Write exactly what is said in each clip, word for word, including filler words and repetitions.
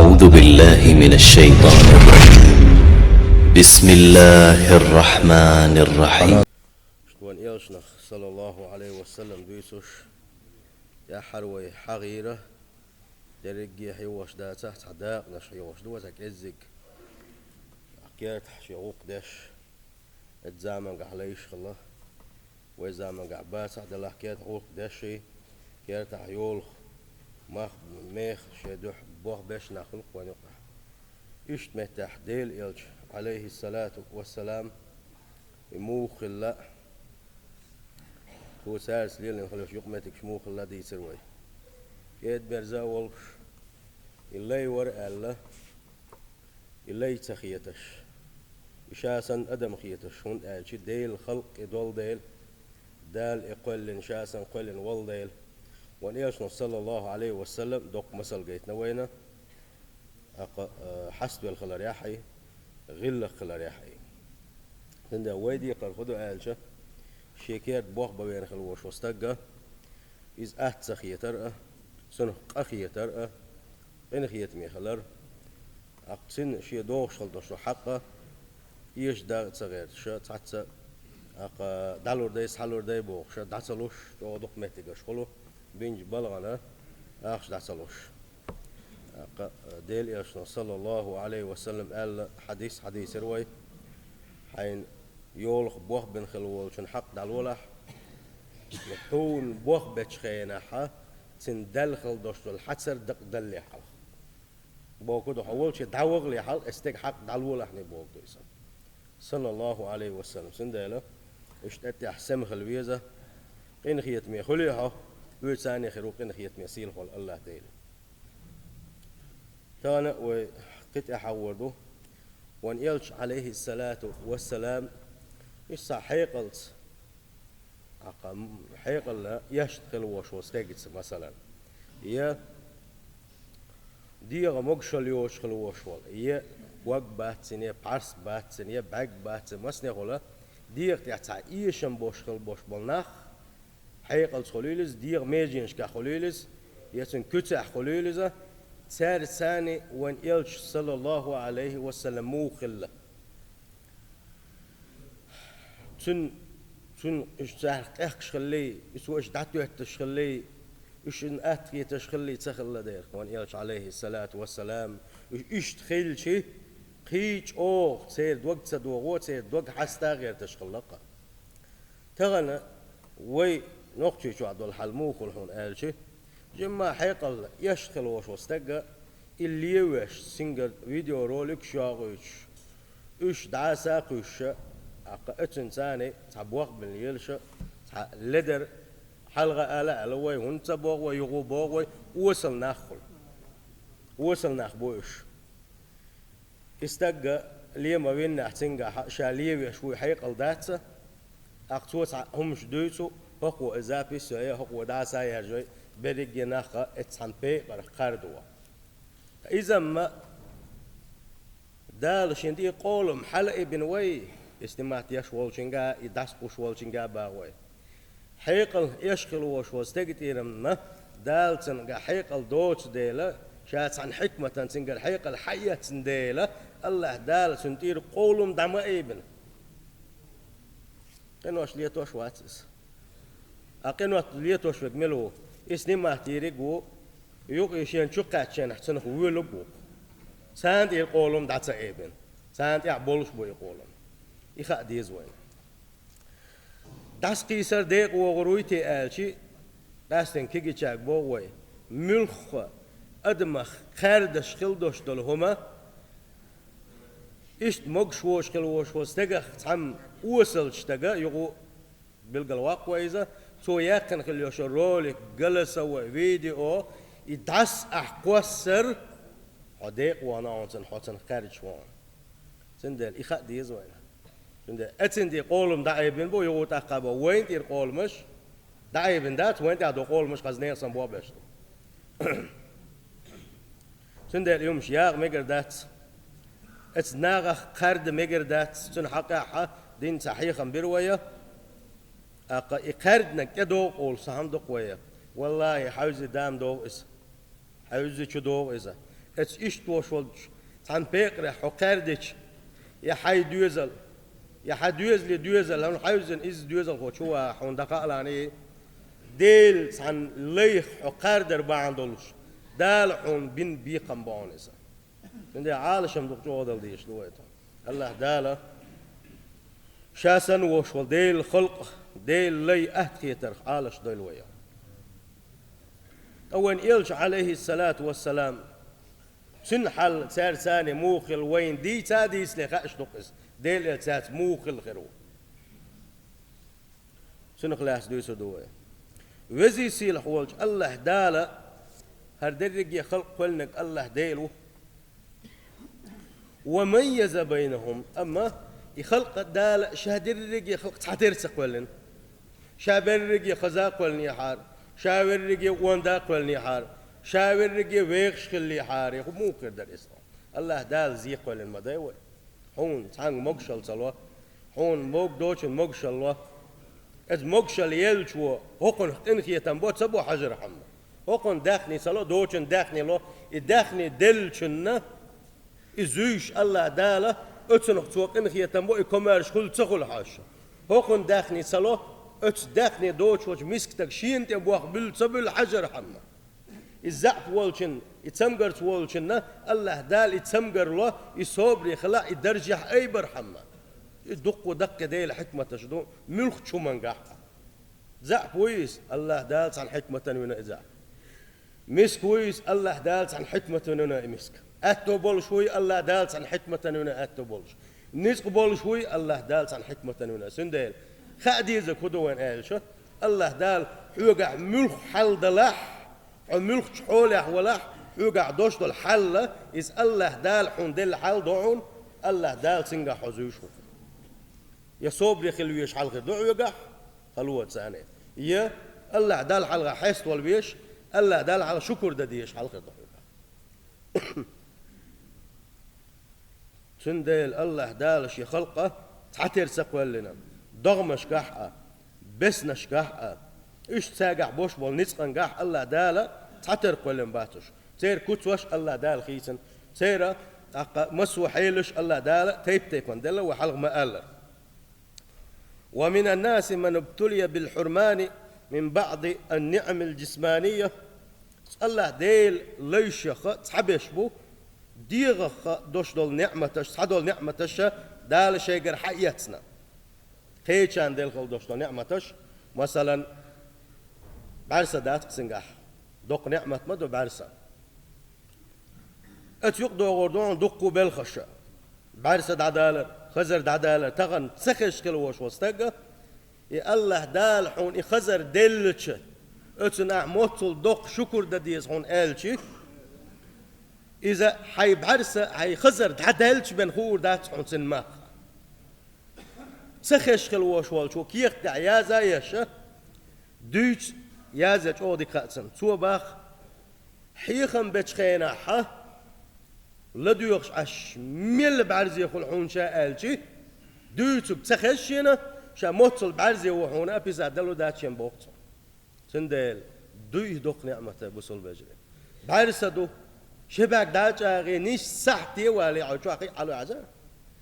أعوذ بالله من الشيطان الرجيم. بسم الله الرحمن الرحيم. Шуна элчанах, саллаллаху Ӏалайхи ва саллам, дуьйцуш, тӀаьххьара вай хьагӀийра, дерриге хьехош дацахь, цхьа дакъанаш хьехош ду вай, цхьа кӀеззиг. Кертахь шен гӀуллакх деш, эцу заманахь лайш хилла, вай заманахь бацахь, делахь кертахь гӀуллакх деший, кертахь йолах мах, мех шен дуьхьа бох беш нах хилла вайна юкъахь. Иштта меттехь Делан элча, Ӏалайхи салату ва салам, и муха хилла, цо цаьрца лелийна хилла йолуш юкъаметтигаш муха хилла дийцира вай. КӀеда-мерза а волуш, и лай вара аьлла, и лай ца хеташ, и ша санна адам хеташ, хӀунда аьлча Делан халкъ и долу дела, Дала и кхоьллина, ша санна кхоьллина волу дела. Вайн элчано, саллаллаху Ӏалайхи ва саллам, доккха масал гайтина вайна, аккха, а, хьаставелла хиларехь а, гӀиллакх хиларехь а. Цундела вай декхар хӀун ду аьлча, шен керта бох бан веана хилла волуш волу стаг, иза атта ца хетар а, цунах къа хетар а, къинхетаме хилар, аккха цуьнан шен догӀуш хилла долуш долу хьакъ а эшадала ца гӀерташ, цхьацца, аккха, дӀалур дай, схьалур дай бохуш, дӀа ца луш, чӀогӀа дукха меттигаш хуьлу, бинчу балхана ахча дӀа ца луш. Аккха, Делан элчано, саллаллаху Ӏалайхи ва саллам, аьлла хьадис хьадийцира вай: «Хьайна йолах бох бина хилла волчун хьакъ дӀалолахь, хьуна бох бечу хенахь, цуьнан даьлла хилла долуш долу хьацар дакъа далале хьалха». Бохург ду, хьо волчу дӀавахале хьалха, и стеган хьакъ дӀалолахь бохург ду иза. Саллаллаху Ӏалайхи ва саллам. Цундела, иштта тӀаьхьа сема хила веза, къинхетаме хуьлий хьо, оьцане хир ву къинхетаме сийлахь волу АллахӀ Дела. Тахана вай кхин тӀаьхьа гӀур ду, вайн элча, Ӏалайхи салату ва салам, иштта хьекъалца, аккха, хьекъална эшна хилла волуш волу стегаца, масалан, я дегӀан могушалла йоцуш хилла волуш волу, я ког бац цуьнан, я пхьарс бац цуьнан, я бӀаьрг бац цуьнан, масане хуьлу, дегӀа тӀехь цхьа эшам болуш хилла болуш болу нах, хьекъалца хуьлийла иза, дегӀан меженашкахь хуьлийла иза, я цуьнан куьцехь хуьлийла иза, цаьрца царна вайн элча, саллаллаху Ӏалайхи ва саллам, муха хилла. Цуьнан, цуьнан уьш царах къехкаш хиллий, уьш дӀатоьттуш хиллий, уьш шена атта хеташ хиллий ца хилла дера, вайн элча, Ӏалайхи салату ва салам, уьш иштта хилча, кхин чӀогӀа церан дог ца догӀо, церан дог хьаста а гӀерташ хилла-кх. Тахана вай Нохчийчохь долу хьал муха хуьлу хьуна аьлча, жимма хьекъална эшна хилла волуш волу стаг, и левеш, цуьнгара видеороликаш йогӀуьйтуш, уьш дӀаса а кхуьссуш, аккха, оцуьнца цхьа бох бина лелаш, цхьа ледар, хьалха ала а аьлла вай, хӀунда ца боху вай, юха боху вай, осал нах хуьлу. Осал нах бу уьш. И стаг ле ма виннехь, цуьнгахь ша левеш вуй хьекъал дац, аккха, цо цхьа хӀумаш дуьйцу, хӀокхо и запись йой, хӀокхо дӀаса а яржой, берриге нах а эццхьана пекъарх кхардо. Иза-м Дала шен тӀе къолам хьала а бина вай, и снимать еш волчуьнга, и дӀасакхуьссуш волчуьнга а боху вай. Хьекъална эшна хилла волуш волу стеган тӀера-м Дала цуьнга хьекъал доцу дела, ша цхьана хьикматана цуьнгара хьекъал хьаэцна дела, АллахӀ Дала цуьнан тӀера къолам дӀа ма айбина. Къинош летош вац иза. Ткъа къинош летош верг мила ву? И снимать йийриг а ву, юха и шена чу кхаьчченахь цунах воьлург а ву-кх. Царна тӀера къолам дӀа ца айбина. Царна тӀехь болуш бу и къолам. И хаа деза вайна. ДӀасакхийсар декъа вогӀур вуй те аьлча, къаьсттина кегийчаьрга боху вай, муьлхха адамах кхаьрдаш хила долуш долу хӀума, иштта могуш воцуш хила волуш волу стегах цхьамма осалчу стага, юха билгал ваккха вай иза, цо яьккхина хила йолуш йолу ролик, голосовой, видео, и дӀаса ахь кхоссар, хьо декъа вахана хьуна цунна, хьо цунах кхаьрдаш вахана. Цундела и хаа деза вайна. Цундела оцуьнан тӀера къолам дӀаайбина бу, юха тӀаккха боху, вайна тӀера къоламаш дӀаайбина дац, вайна тӀехь долу къоламаш хаза нехан санна бохбеш ду. Цундела и хӀумаш яха мегар дац, оцу нахах кхарда мегар дац, цуьнан хьакъехь динца хьехам бира вай. ТӀаккха и кхаьрданарг тӀедогӀу олуш цхьа хӀума ду-кх вай. Валлахьи, хьаьвзий дама догӀу иза. Хьаьвзий чу догӀу иза. Эцу иштта волуш волчу цхьана пекъарехь хьо кхаьрдича, я хьайн доьзал, я хьан доьзале доьзал, хьуна хьаьвзина изза доьзалхочу ваха хьуна дӀакхаалани, Делан цхьана лайх хьо кхаьрдар бахьана долуш, Дала хьуна бина бекхам бу хьуна иза. Цундела Ӏалашам дукха чӀогӀа дала дезаш ду вай тхуна. АллахӀ Дала Ша санна волуш волу Делан халкъ, Делан лай атта хетарх Ӏалашдойла вай. Ткъа вайн элча, Ӏалайхиссалату вассалам, цуьнан хьал цаьрца цхьаьна муха хилла вайна дийца а дийцале хаьаш ду-кх иза, Делан элча цаьрца муха хилла хир ву. Цунах лаьцна дуьйцур ду вай. Везий сийлахь волчу АллахӀ Дала, хӀара дерриге халкъ кхоьллинарг АллахӀ Дела ву. «Ва майяза байнахум», амма и халкъ Дала ша дерриге халкъ цхьатерра ца кхоьллина. Ша берриге хаза а кхоьллинехьара, ша верриге онда а кхоьллинехьара, ша верриге вехаш хиллехьара, хӀун муха хир дара иза? АллахӀ Дала зе кхоьллина ма дай вай. Хьуна цхьаьнга могушалла ца ло, хьуна богу доцчунна могушалла ло. Иза могушалла еллачо хӀокхунах къинхетам бо ца бо хьажархьама. ХӀокхунна даьхни ца ло, доцчунна даьхни ло, и даьхни деллачунна, и зуьйш АллахӀ Дала, оцунах цо къинхетам бо, и комаьрша хуьлу ца хуьлу хьаша. ХӀокхунна даьхни ца ло, оцу даьхни доцуш волчу мисканга шена тӀе бохка буьллу ца буьллу хьажархьама. И заьӀап волчунна, и цамгарца волчунна АллахӀ Дала и цамгар ло, и собаре хила, и даржехь айбархьама. И дуккха даккхий Делан хьикматаш ду, муьлххачу хӀумангахь а. ЗаьӀап вуй иза, АллахӀ Дала цхьана хьикматана вина и заьӀап. Миска вуй иза, АллахӀ Дала цхьана хьикматана вина и миска. Аьтто болуш вуй, АллахӀ Дала цхьана хьикматана вина аьтто болуш. Ницкъ болуш вуй, АллахӀ Дала цхьана хьикматана вина. Цундела хаа дезарг хӀун ду вайна аьлча, АллахӀ Дала хьоьгахь муьлхха хьал далахь, хьо муьлххачу хьолехь валахь, хьоьгахь долуш долу хьал, иза АллахӀ Дала хьуна делла хьал ду хьуна, АллахӀ Дала цуьнгахь хьо зуьйш ву. Я собаре хила везаш хьал хир ду хьоьгахь, хало царна. Я АллахӀ Далла хьалха хьеставала везаш, АллахӀ Далла хьалха шукур дан дезаш хьал хир ду хьоьгахь. Цундела АллахӀ Дала шен халкъ цхьатерра ца кхоьллина, догӀмашкахь а, беснашкахь а, уьш цаьргахь бош болу ницкъангахь АллахӀ Дала цхьатерра кхоьллина бац уьш. Церан куцаш АллахӀ Дала хийцина, церан тӀаккха массо а хьелаш АллахӀ Дала тайп-тайпана делла, вай хьалха ма-аллара. «Ва минан наси ман ибтулия бил хьурмани мин баъди ан-ниъамил джисмания». АллахӀ Делан лайшаха цхьаберш бу, дегӀаха долуш долу неӀматаш, цхьадолу неӀматаша Дала шайгара хьаэцна. Кхечарна делла хила долуш долу неӀматаш, масалан, бӀаьрса дац-кх цуьнгахь, доккха неӀмат ма ду бӀаьрса. Оцу юкъа догӀур ду хьуна дуккха а белхаш. БӀаьрса дӀадалар, хазар дӀадалар, тахана ца хезаш хила волуш волу стаг, и АллахӀ Дала хьуна и хазар деллача, оцунна ахь моццул доккха шукур дан деза хьуна аьлча, иза хьайн бӀаьрса, хьайн хазар дӀадаьлча бен хуур дац хьуна цуьнан мах. Ца хезаш хила волуш волчо кехат тӀехь яза а еш, дуьйцу, язъян чӀогӀа дика хаьа цунна. Цо боху, хьехам бечу хенахь ладоьгӀуш Ӏаш мел бӀаьрзе хуьлу хьуна ша аьлча, дуьйцург ца хезча шена, ша моццул бӀаьрзе ву хьуна, а писа дало дац шен боху цо. Цундела дуй доккха неӀмат, бусалба вежарий. БӀаьрса ду, ши бӀаьрг дӀа а чӀагӀий, нийсса сахьте а валий, хьо чохь кхин а хьало хьажа.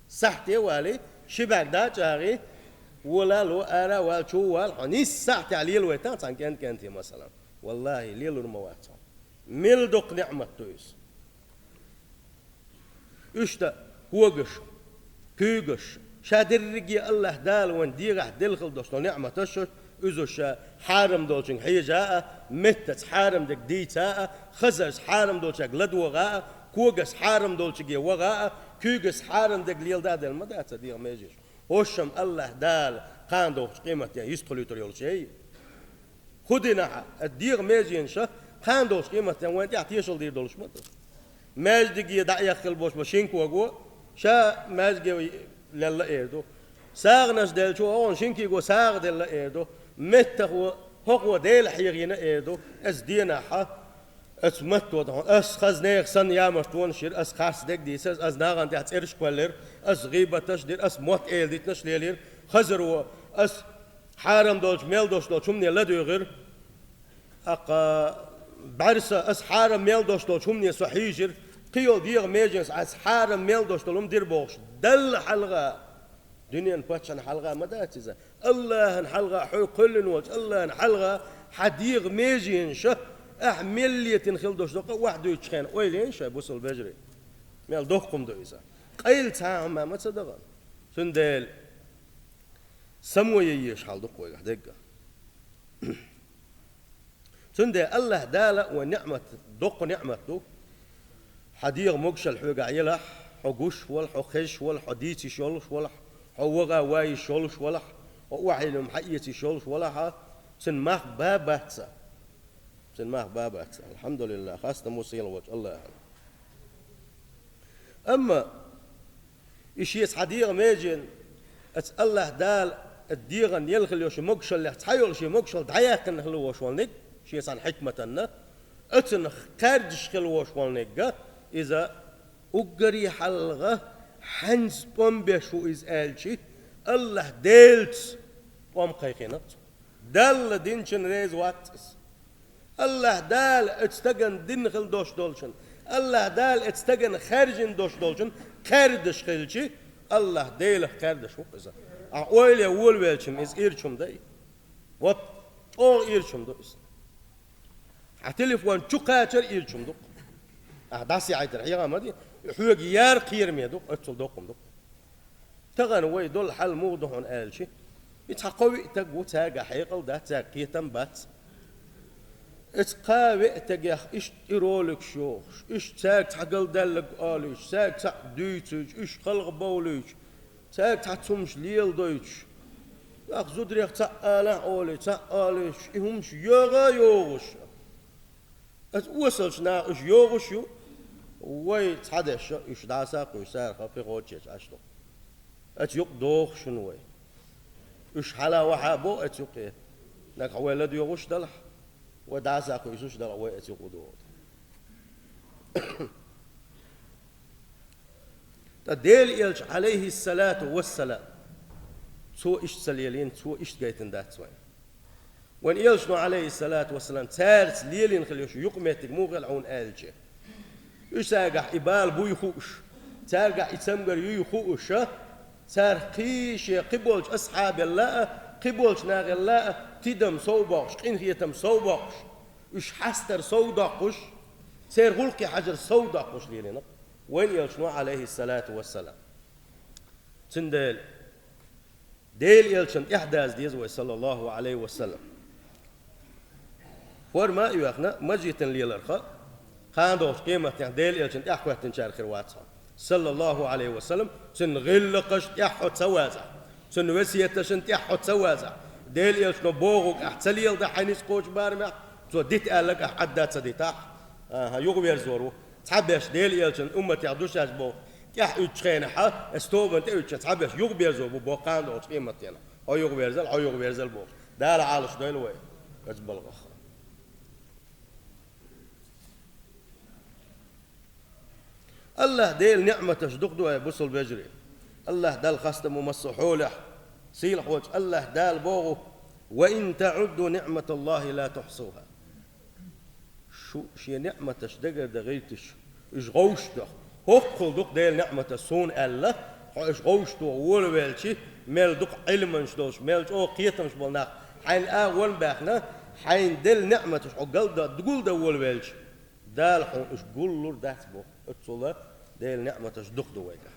Сахьте а валий, ши бӀаьрг дӀа а чӀагӀий, вала а ло, ара а вала, чу а вала, хьо нийсса сахьтехь лелавайтахь цхьана кӀен-кӀентий, масалан. Валлахи, лелур ма вац хьо. Мел доккха неӀмат ду иза. Иштта когаш, куьйгаш, ша дерриге АллахӀ Дала вайн дегӀахь делла хила долуш долу неӀматаш, иза ша хьарам долчуьнга хьежа а, меттаца хьарам дерг дийца а, хазарца хьарам долчуьнга ладогӀа а, когаса хьарам долчуьнге ваха а, куьйгаса хьарам дерг лелада а делла ма дац дегӀан межеш. ХӀоршам АллахӀ Дала кхана догӀучу къематден йистхуьлуьйтур йолуш яй. ХӀун динахь а, дегӀан меженаша кхана долчу къематден вайн тӀехь тешалла дийр долуш ма ду. Маьждиге дӀа а яххила болуш бо шин кого, ша маьждиге лелла эр ду. СагӀанаш делчо, оха шин кого сагӀа делла эр ду. Меттахо, хӀокхо Дела хьехийна эр ду. Иза динахь а, аса матто дан хьуна, ас хаза нехан санна ямартлонаш йира, ас харц дерг дийцира, ас нахана тӀехь цӀераш кхоьллира, ас гӀийбаташ дира, ас мотт эладитанаш лелийра, хазаро, ас хьарам долчу, мел долуш долчу хӀумане ладуьйгӀира. ТӀаккха бӀаьрса, ас хьарам, мел долуш долчу хӀумане со хьийжира, Кхыйолу дегӀан меженаш Ӏа хьарам мел долуш долу хӀума дира бохуш, Далла хьалха, дуьненан паччахьна хьалха ма дац иза. АллахӀана хьалха, хьо кхоьллина волчу АллахӀана хьалха хьан дегӀан меженаша ахь мел летийна хила долуш долу къа охьадуьйцучу хенахь ойла йина шайн, бусалба вежарий. Мел доккха хӀума ду иза. Къайла цхьа а хӀума ма ца дахана. Цундела само ян езаш хьал ду-кх вайгахь дегга. Цундела АллахӀ Дала вайн ниӀмат, доккха ниӀмат ду. Хьан дегӀан могушалла хьоьгахь елахь, хьо гуш валахь, хьо хезаш валахь, хьо дийца йиш йолуш валахь, хьо ваха ван йиш йолуш валахь, хьо охьайиллина хьаэца йиш йолуш валахь, цуьнан мах бан бац сан. Цуьнан мах бан бац сан. АлхьамдулиллахӀ, хастам ву сийлахь волчу АллахӀана. Амма и шеца хьан дегӀан меженан, оцу АллахӀ Дала оцу дегӀан елла хила йолуш могушаллех цхьайолу шен могушалла дӀаяьккхина хила волуш волниг, шен цхьана хьикматанна, оцунах кхаьрдаш хила волуш волниг, иза уггаре хьалха хьаьнца тӀом беш ву иза аьлча, АллахӀ Делаца тӀом кхайкхийна-кх цо. Далла динчун реза вац иза. АллахӀ Дала оцу стагана дина хила долуш долчун, АллахӀ Дала оцу стагана хаьржина долуш долчун кхаьрдаш хилча, АллахӀ Делах кхаьрдаш ву-кх иза. Ахь ойла ян волавелча-м иза ирча хӀума дай. Вот, чӀогӀа ирча хӀума ду иза. Хьан телефон чу кхачар ирча хӀума ду-кх. Ахь дӀасаяхьийтар хьехам ма ди, хьоьга яра кхераме ду-кх, оццул доккха хӀума ду-кх. Тахана вай долу хьал муха ду хьуна аьлча, и цхьа кхо-виъ стаг ву, цаьргахь хьекъал дац, цаьрга кхетам бац. Оцу кхо-виъ стагех иштта и роликаш йохуш, иштта цаьрга цхьа галдаьлларг олуьйтуш, цаьрга цхьаъ дуьйцуьйтуш, уьш халха бовлуьйтуш, цаьрга цхьа цумаш леладойтуш, нах зударех цхьаъ алахь олий, цхьаъ олуьйтуш, и хӀумаш йогӀа а йогӀуш. Аса осалчу наха уьш йогӀуш ю, вай цхьадерш уьш дӀаса а кхуьйсуш, царах пхи-кхоччуш Ӏаш ду. Аса юкъа доху шуна вай. Уьш хьала-ваха а бо аса юкъе. Нагахь вай ладоьгӀуш далахь, вай дӀаса а кхуьйсуш далахь, вай аса юкъа доху. Ткъа Делан Элча, Ӏалайхиссалату вассалам, цо иштта ца лелийна, цо иштта гайтина дац вайна. Вайн Элчано, Ӏалайхиссалату вассалам, цаьрца лелийна хила йолуш юкъаметтиг муха хилла хьуна аьлча, уьш цаьргахь и бала буй хууш, цаьргахь и цамгар юй хууш, царах кхин шен кхиболчу асхьабелла а, кхиболчу нахелла а тидам сов боккхуш, къинхетам сов боккхуш, уьш хьастар сов доккхуш, церан гӀуллакхе хьажар сов доккхуш лелийна вайн Элчано, Ӏалайхиссалату вассалам. Цундела Делан Элчанна тӀаьхьадаза деза вай, саллаллаху Ӏалайхи ва саллам. ХӀора ма а оьхна, мажитан леларх а, кхана догӀучу къематдийнахь Делан Элчанна тӀаьхьахӀоьттинчарах хир вац хьо, саллаллаху Ӏалайхи ва саллам, цуьнан гӀиллакхашна тӀаьхьа хьо ца вазахь, цуьнан весеташна тӀаьхьа хьо ца вазахь, Делан Элчано бохург ахь ца леладахь, хьайн ницкъ кхочу барамехь, цо дита аьлларг ахь Ӏадда ца дитахь, аха, юхаверзор ву. Цхьаберш Делан Элчанан умматех ду шаьш боху, тӀаьхьа уьдучу хенахь, аса тобанна тӀе уьдучу хенахь цхьаберш юхаберзор бу боху кхана догӀучу къематдийнахь. Хьо юхаверзал, хьо юхаверзал бохуш. Дала Ӏалашдойла вай оцу балхах. АллахӀ Делан ниӀматаш дукха ду, ай бусалба вежарий. АллахӀ Далла хастам бу массо а хьолехь. Сийлахь волчу АллахӀ Дала боху: «Ва ин таӀудду ниӀматаллахи ла тухьсуха». Шу шен ниӀматаш дагардан гӀирташ, уьш гӀовшах даха. ХӀоккхул дукха Делан ниӀматаш суна аьлла, хьо уьш гӀовшах доха волавелча, мел дукха Ӏилманаш долуш, мел чӀогӀа кхетамаш болу нах хьайна агӀо а баьхна, хьайна делла ниӀматаш хьо галда-, гулдан волавелча, Дала хьуна уьш гуллур дац боху. Оццул Делан ниӀматаш дукха ду вайгахь.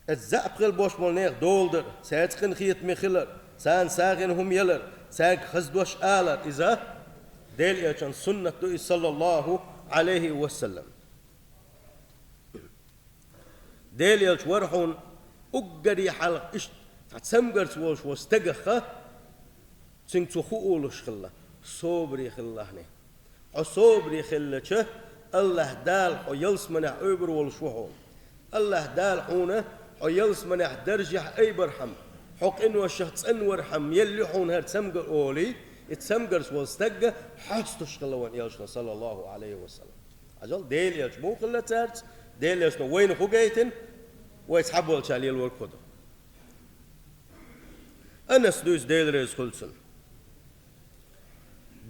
Иза заьӀап хила болуш болу нехан дола дар, цаьрца къинхетаме хилар, царна сагӀина хӀума ялар, цаьрга хаза дош алар, иза Делан Элчан суннат ду иза, саллаллаху Ӏалайхи ва саллам. Делан Элча вара хьуна уггаре хьалха иштта цхьа цамгарца волуш волу стагах, цуьнга цо хӀун олуш хилла, собаре хилалахьний. Хьо собаре хилча, АллахӀ Дала хьо ялсаманехь ойбур волуш ву хьуна. АллахӀ Дала хьуна хьо ялсаманехь даржехь айбархьама, хьо къиношах цӀанвархьама елла ю хьуна хӀара цамгар олий, и цамгарца волу стагга хьоьстуш хилла вайн Элчано, саллаллаху Ӏалайхи ва саллам. Хьажал, Делан Элча муха хилла цаьрца, Делан Элчано вайна хӀун гайтина, вай цхьаболчара лелорг хӀун ду. Анас дуьйцу, Дела реза хуьлда цунна.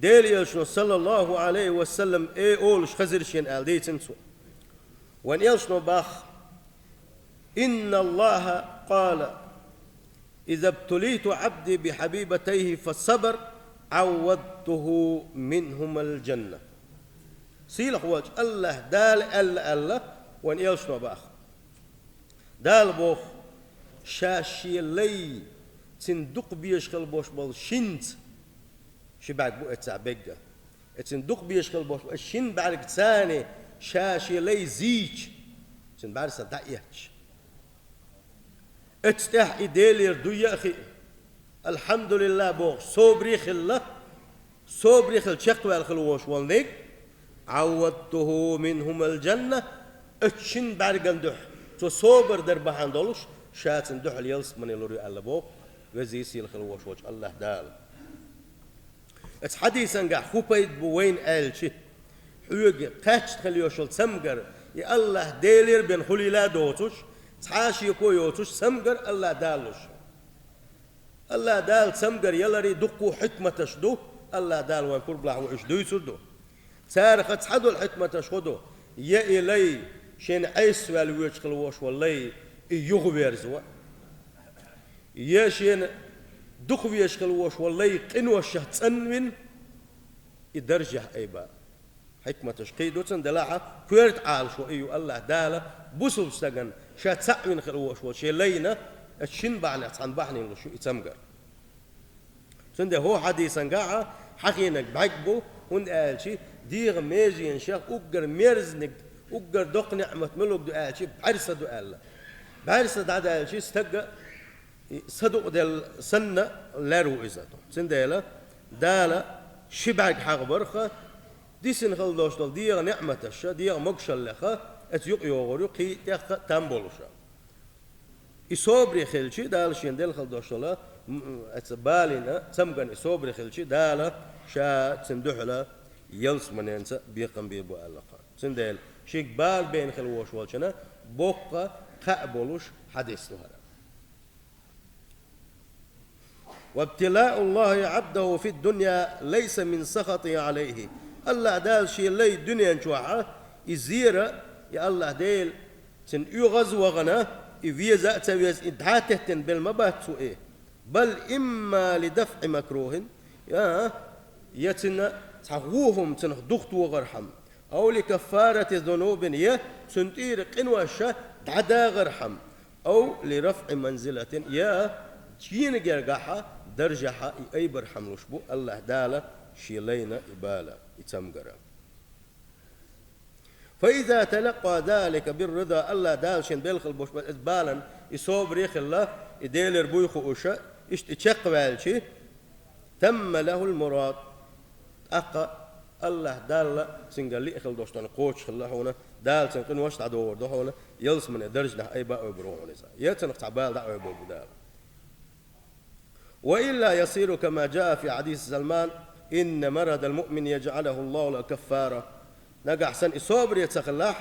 Дела Элчано, саллаллаху Ӏалайхи ва саллам, э олуш хезира шена аьлла дийцина цо. Вайн Элчано боху: «Инна Аллаха къала: иза бтулита Ӏабди бихьабибатайхи фасабар, Ӏаввадтуху минхумал джанна». Сийлахь волчу Аллаха Дала аьлла аьлла, вайн Элчано боху. Дала боху: «Ша шен лай, цуьнан дукха безаш хила болуш болу шинца», ши бӀаьрг бу эццахь бегга. Эццахь дукха безаш хила болуш болу шин бӀаьрг царна, ша шен лай зийча, цуьнан бӀаьрса дӀаэцча. Эццахь тӀаьхьа и Делера дуй а хиъна, «Алхьамдулиллах» бохуш, собаре а хилла, собаре а хилла чекхваьлла хила волуш волу ниг, «Ӏаввадтуху минхумал джанна», оцу шин бӀаьрган дуьхьа, цо собар дар бахьана долуш, ша цуьнан дуьхьал ялсамане лур ю аьлла боху, веза-сийлахь хила волуш волчу Аллаха Дала. Оцу хьадисангахь хӀун пайда бу вайна аьлча, хьоьга кхаьчна хила йолуш йолу цамгар, и Аллаха Делера бен хуьлийла а доцуш, цхьа а шеко йоцуш цамгар Аллаха Дала луш. Аллаха Дала цамгар яларий дуккха хьикматаш ду, Аллаха Дала вайн пурбалахь ву уьш дуьйцур ду. Царах цхьа долу хьикматаш хӀун ду? Я и лай, шена Ӏеса ваьлла воьдуш хила волуш волу лай, и юхаверзо. Я шена дукха везаш хила волуш волу лай къиношшехь цӀанвина, и даржехь айба. Хьикматаш кхин а ду цуьнан, делахь а коьрта Ӏалашо и ю Аллаха Дала бусалба стагана, ша цхьаъ вина хила волуш волу шен лайна, оцу шин бахьанех цхьана бахьанина луш ю и цамгар. Цундела хӀокху хьадисангахь а хьахийнарг бӀаьрг бу, хӀунда аьлча дегӀан меженашех уггар мерзаниг, уггар доккха неӀмат муьлхарг ду аьлча, бӀаьрса ду аьлла. БӀаьрса дӀадаьлча, стаг а и садукъаделла санна лер ву иза. Цундела Дала ши бӀаьрг хьахабарх, дисина хила долуш долу дегӀан неӀматаш, дегӀан могушаллех, оцу юкъа йогӀур ю кхин а тӀех а там болуш. И собаре хилча, Дала шена делла хила долуш долу, м, оцу балина, цамгарна и собаре хилча, Дала ша цуьнан дуьхьала ялсаманенца бекхам бийр бу аьлла-кх. Цундела шега бала бена хила волуш волчунна боккха кхаъ болуш хьадис ду хӀара. «Вабтилауллахи Ӏабдаху фид-дунья лайса мин сахатихи Ӏалайхи». Аллаха Дала шен лай дуьнен чохь а, и зера, и Аллаха Дела цуьнан оьгӀаз а вахана, и веза а ца веза, и дӀа а теттина белла ма бац цо и. «Бал имма ли дафӀи макрухин», я, я цуьнан цхьа вон хӀума цунах духатохархьама, «ау ли каффарати зунубин», я цуьнан тӀера къинош дӀадахархьама, «ау ли рафӀи манзилатин», я шена гергахь а, даржехь а и айбархьама луш бу Аллаха Дала шен лайна и бала, и цамгар. «Фа иза талакъа залика бир-рида», Аллаха Дала шена белла хила болуш болу иза балана и собаре а хилла, и Делера буй хууш, иштта и чекхваьлча, «тамма лахул мурад». ТӀаккха Аллаха Далла цуьнгара лиъна хила долуш долу кхочуш хилла хьуна, Дала цуьнан къинош дӀадохур ду хьуна, ялсамане даржехь айба а айбар ву хьуна иза. Я цунах цхьа бала дӀа а айбар бу Дала. «Ва илла ясиру кама джаа фи хьадиси Салман: инна марадал муъмини яджӀалуху Аллаху лаху каффара». Нагахь санна и собаре ца хилахь,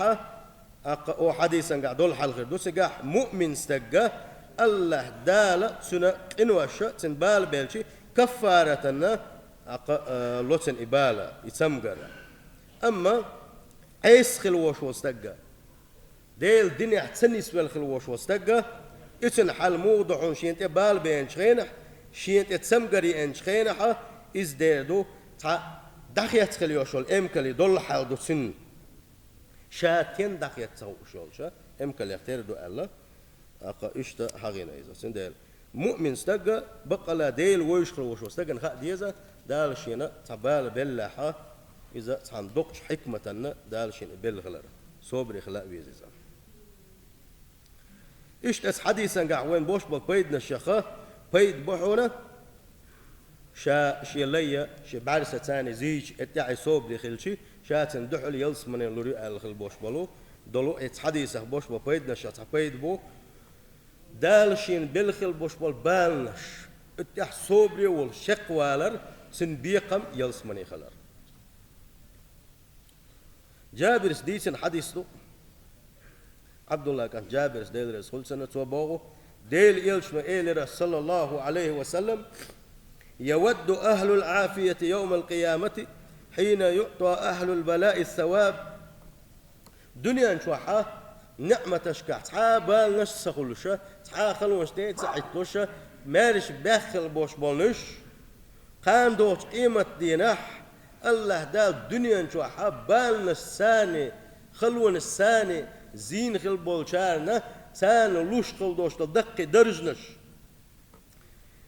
тӀаккха оцу хьадисангахь долу хьал хир ду цигахь, муъмин стагга Аллаха Дала цуьнан къинош, цуьнан бала белча, каффаратанна, тӀаккха, а, ло цуьнан и бала, и цамгар. Амма Ӏеса хила волуш волу стагга, Делан динехь ца нисвелла хила волуш волу стагга, и цуьнан хьал муха ду хьуна шена тӀе бала беанчу хенахь, шена тӀе цамгар еанчу хенахь, иза дера ду, цхьа дӀахецна хила йолуш йолу эмкале долу хьал ду цуьнан. Ша стенна дӀахецна ца хууш йолчу эмкалех тера ду аьлла, тӀаккха иштта хьахийна иза. Цундела муъмин стагга, баккъалла Дела вевзаш хила волуш волу стагана хаа деза, Дала шена цхьа бала беллехь, иза цхьана доккхачу хьикматанна Дала шена и белла хилар, собаре хила а веза иза. Иштта оцу хьадисангахь вайна беш болу пайданашех пайда бу хьуна, ша шен лай, шен бӀаьрса царна зийча, и тӀаьхьа собаре хилча, ша цуьнан дуьхьал ялсамане лур ю аьлла хила беш болу, долу, оцу хьадисах беш болу пайданашех цхьа пайда бу, Дала шена белла хила беш болу баланаш, и тӀаьхьа собаре а волуш чекхвалар, цуьнан бекхам ялсамане хилар. Джабирс дийцина хьадис ду. Ӏабдулла кӀант Джабирс, Дела реза хуьлда цунна, цо боху, Делан Элчано элира, саллаллаху Ӏалайхи ва саллам: يود أهل العافية يوم القيامة حين يعطى أهل البلاء الثواب. Дуьнен чохь а неӀматашкахь цхьа а баланаш ца хуьлуш, цхьа а халонаш тӀе а ца Ӏитталуш, маьрша баьхна хила болуш болу уьш, кхана догӀучу къематдийнахь АллахӀ Дала дуьнен чохь а баланаш царна, халонаш царна, зийна хила болчарна царна луш хила долуш долу даккхий даржанаш,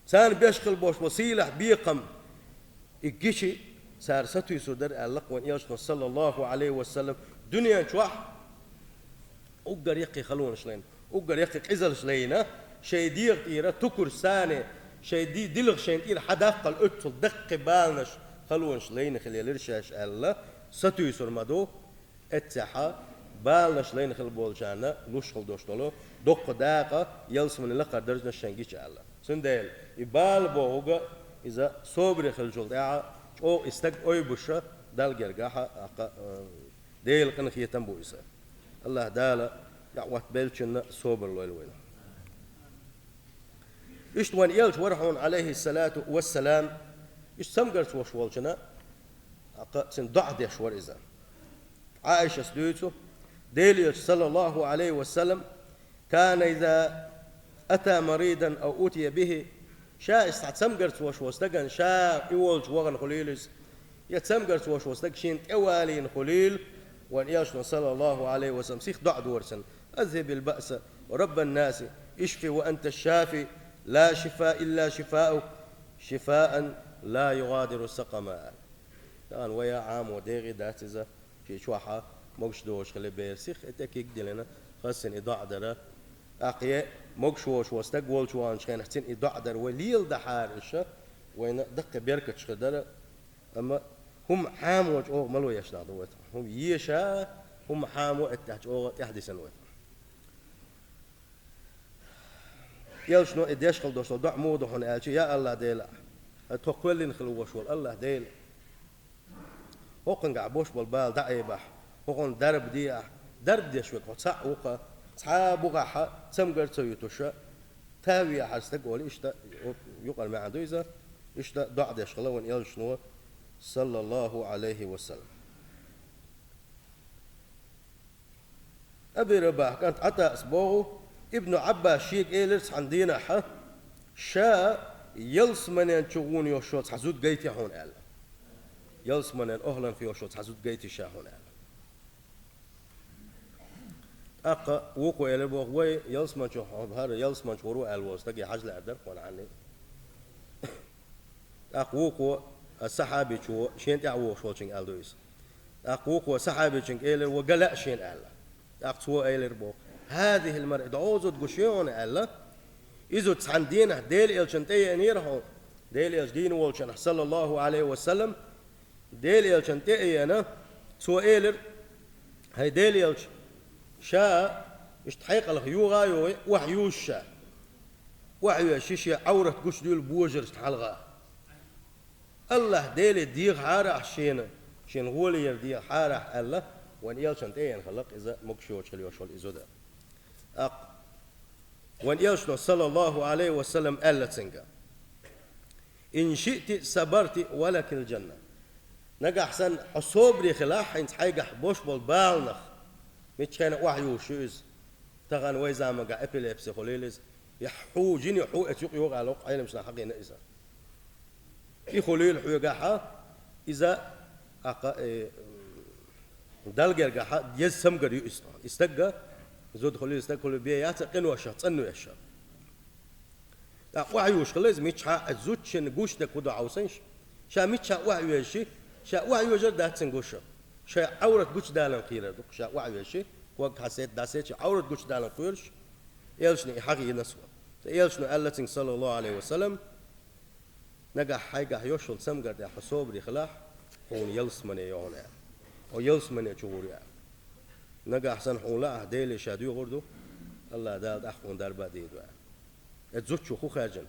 царна беш хила болуш болу сийлахь бекхам, и гича цара сатуьйсур дара аьлла вайн Элчано, саллаллаху Ӏалайхи ва саллам, дуьнен чохь уггар яккхий халонаш лайна, уггар яккхий къизаллаш лайна, шайн дегӀа тӀера тукурш царна, шайн ди-, дилха шайна тӀера хьадаккхал оццул даккхий баланаш, халонаш лайна хилаелира шаьш аьлла, сатуьйсур ма ду. Эццехь а баланаш лайна хила болчарна луш хила долуш долу доккха дакъа, ялсаманин лакхара даржанаш шайн гича аьлла. Цундела и бала бохург иза собаре хиллачул тӀаьхьа чӀогӀа и стаг ойбуш Далла гергахь а, аккха, э, Делан къинхетам бу иза. АллахӀ Дала дӀахӀоттабеллачунна собар лойла вайна. Иштта вайн Элча вара хьуна, Ӏалайхиссалату вассалам, иштта цамгарца волуш волчунна, аккха, цуьнан доӀа деш вара иза. Ӏайшас дуьйцу, Делан Элча, саллаллаху Ӏалайхи ва саллам, كان إذا أتى مريضا أو أتي به, ша иза цхьа цамгарца волуш волу стагана, ша и волчу вахана хуьлийла иза, я цамгарца волуш волу стаг шена тӀе валийна хуьлийла, вайн Элчано, саллаллаху Ӏалайхи ва саллам, сиха доӀа дора цунна: أذهب البأس رب الناس، اشف وأنت الشافي، لا شفاء إلا شفاؤك، شفاء لا يغادر سقما. Тахана вай а Ӏамо дегӀе дац иза, шен чохь а могуш доцуш хилла бер, сиха и тӀе куьг диллина, хаза цунна и доӀа дара. ТӀаккха я могуш воцуш волу стаг волчу ваханчу хенахь цунна и доӀа дара, вай леладахьара иша, вайна даккхий беркаташ хир дара. Амма хӀума Ӏамо чӀогӀа мало еш нах ду вай тахана. ХӀума еша, хӀума Ӏамо эттехь чӀогӀа тӀаьхьадисина вай тахана. Элчано и деш хила долуш долу доӀа муха ду хьуна аьлча: «Я АллахӀ Дела, тхо кхоьллина хила вош волу АллахӀ Дела, хӀокхуьнгахь бош болу бала дӀаайбахь, хӀокхунна дарба деахь, дарба деш верг хьо цхьаъ ву-кха, цхьа а бухахь цамгар ца юьтуша, тӀе вехьара стаг», олий, иштта юкъара маьӀна ду иза, иштта доӀа деш хила вайн Элчано, саллаллаху Ӏалайхи ва саллам. Аби Рабахь кӀант Ӏатаъс боху, Ибну Ӏаббас шега элира цхьана дийнахь: «Ша ялсаманен чу гӀуна йолуш йолу цхьа зуда гайтий хьуна», аьлла. «Ялсаманен охӀланах йолуш йолу цхьа зуда гайтий ша хьуна», аьлла. ТӀаккха вукхо элира боху: «Вай ялсаман чу хьо хӀара ялсаман чу гӀур ву аьлла волу стаге хьажа лаьара дара хьуна хьанна». ТӀаккха вукхо, а, сахьабичо, шена тӀаьхьа вогӀуш волчуьнга аьлла ду иза. ТӀаккха вукхо сахьабичуьнга элира: «Ван ган лаьа шена», аьлла. ТӀаккха цо элира боху: «ХӀазихӀил маръа, дӀо зуда гуш ю хьуна», аьлла. И зуда цхьана дийнахь Делан Элчанна тӀееанера хьуна, Делан Элча дийна волчунахь, саллаллаху Ӏалайхи ва саллам, Делан Элчанна тӀееана, цо элира: «ХӀай Делан Элча, ша иштта хьекъалх юха а йогӀий, охьа юьжу ша. Охьа веза ши шен Ӏаврат гучудуьйлу божаршна хьалха. АллахӀ Деле дехахьара ахь шена, шена гӀоле яр дехахьара ахь», аьлла, вайн Элчанна тӀееана хилла-кх иза, могуш йоцуш хила йолуш йолу и зуда. ТӀаккха вайн Элчано, саллаллаху Ӏалайхи ва саллам, аьлла цуьнга: «Ин шиъти сабарти ва лакил жанна». Нагахь санна хьо собаре хилахь, хӀинца хьайгахь бош болу баланах, миччахьа охьа юьжуш ю иза. Тахана вай заманахь эпилепси хуьлийла иза. Я хьу, жин я хьу, эца юкъа йогӀу аьлла, хӀокху Ӏеламнаха хьахийна иза. И хуьлийла хьоьгахь, иза, аккха, э, Далла гергахь еза цамгар ю иза. И стагга, зуда хуьлийла, стаг хуьлийла, бен яц а къиношах, цӀанвешах. ТӀаккха охьа юьжуш хилла иза, миччахьа а зудчунна гуш дерг хӀун ду хьовсийша. Ша миччахьа охьа веза ши, ша охьа йоьжар дац цунна гуш. Шайн Ӏаврат гучудаларна кхерар ду-кх ша охьа веза ши, ког хьан сета дӀасета, шайн Ӏаврат гучудаларна кхоьруш, Элчане и хьахийна цо. Ткъа Элчано аьлла цуьнга, саллаллаху Ӏалайхи ва саллам: «Нагахь хьайгахь йош йолу цамгар тӀехь хьо собаре хилахь, хьуна ялсамане ю хьуна», аьлла. «Хьо ялсамане чу гӀур ю», аьлла. Нагахь санна хьуна лаахь, Деле ша доьгӀур ду, АллахӀ Дала тӀаккха хьуна дарба а дийр ду, аьлла. Эцу зудчо хӀун хаьржина?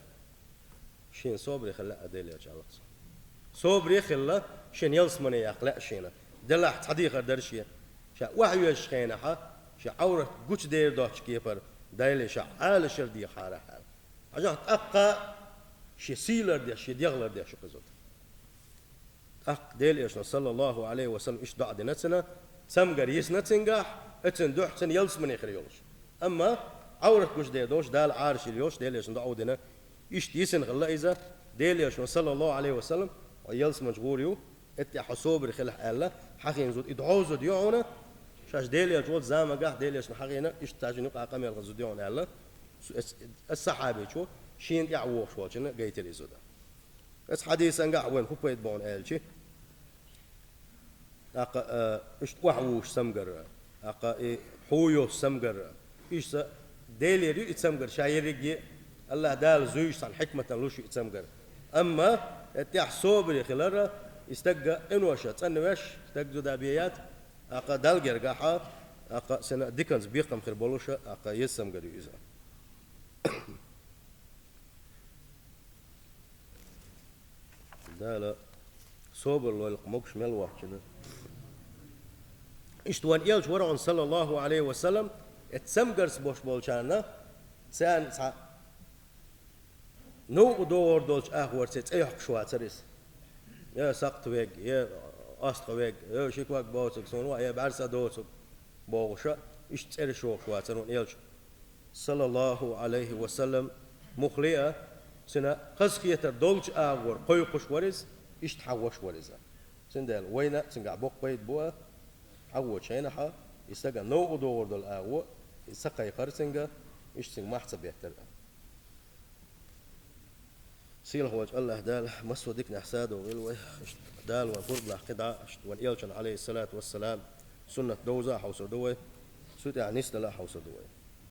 Шена собаре хила лаьа Делан Элча, аьлла цо. Собаре а хилла, шена ялсамане яккха лаьа шена. Делахь цхьа дехар дара шен. Ша охьа везачу хенахь, шен Ӏаврат гучудер доцучу кепара, Деле ша Ӏалашъяр дехахьара ахь, аьлла. Хьажахь, тӀаккха Шен сийлар деш, шен дегӀлар деш ю-кх из зуда. ТӀаккха Делан Элчано, саллаллаху Ӏалайхи ва саллам, иштта доӀа дина цунна, цамгар йисна цунгахь, оцун духьа цунна ялсамане хир йолуш. Амма Ӏаврат гуш дер долуш, Дала Ӏараш йилла йолуш, Делан Элчано доӀа дина, иштта йисина хилла иза, Делан Элчано, саллаллаху Ӏалайхи ва саллам, хьо ялсамане гӀур ю, эттехь хьо собаре хилахь аьлла, хьахийна зуда, и дӀо зуда ю хьуна, шаьш Делан Элча волчу замангахь Делан Элчано хьахийна, иштта цхьа жима юкъа къамел хилла зуда ю хьуна аьлла, цу-, эс-, эс сахьабичо шена тӀехь вогӀуш волчунна гайтира и зуда. Эс хьадисангахь вайн хӀун пайда бу аьлча, тӀаккха, а, иштта охьавуьйш цамгар, тӀаккха и хьу йолуш цамгар, иштта Делера ю и цамгар, ша ерриге а АллахӀ Дала зуьйш цхьана хьикматана луш ю и цамгар. Амма, э, тӀехь собаре хилар, и стагга къиноша цӀанвеш, стаг зуда бен яц, тӀаккха Далла гергахьа, тӀаккха сина диканца бекхам хир болуша, тӀаккха еза цамгар ю иза. Дала собар лойла-кх могуш мел воцчунна. Иштта вайн Элча вара хьуна, саллаллаху Ӏалайхи ва саллам, эцу цамгарца бош болчарна, царна цхьа новкъа догӀур долчу агӀор цӀе йоккхуш вацара иза. Я сакхт вег, я астхо вег, я ши ког боцург суна ваӀ, я бӀаьрса доцург бохуша, иштта цӀераш йохуш вацара хьуна Элча, саллаллаху Ӏалайхи ва саллам, муххале а, цуьнан хазахетар долчу агӀор кхойкхуш вара иза, иштта хьахош вара иза. Цундела вайна а цуьнгахь боккха пайда бу а, хьахочу хенахьа, и стагана новкъа догӀур долу агӀо, и ца кхайкхар цуьнга, иштта цуьнга мах ца беттар а. Сийлахь волчу АллахӀ Дала массо а диканехь садо войла вай, иштта Дала вайн пурба лахь кхин дӀа, иштта вайн Элчан, Ӏалайхиссалату вассалам, суннат довза а хьовсур ду вай, цу тӀехь нисдала а хьовсур ду вай.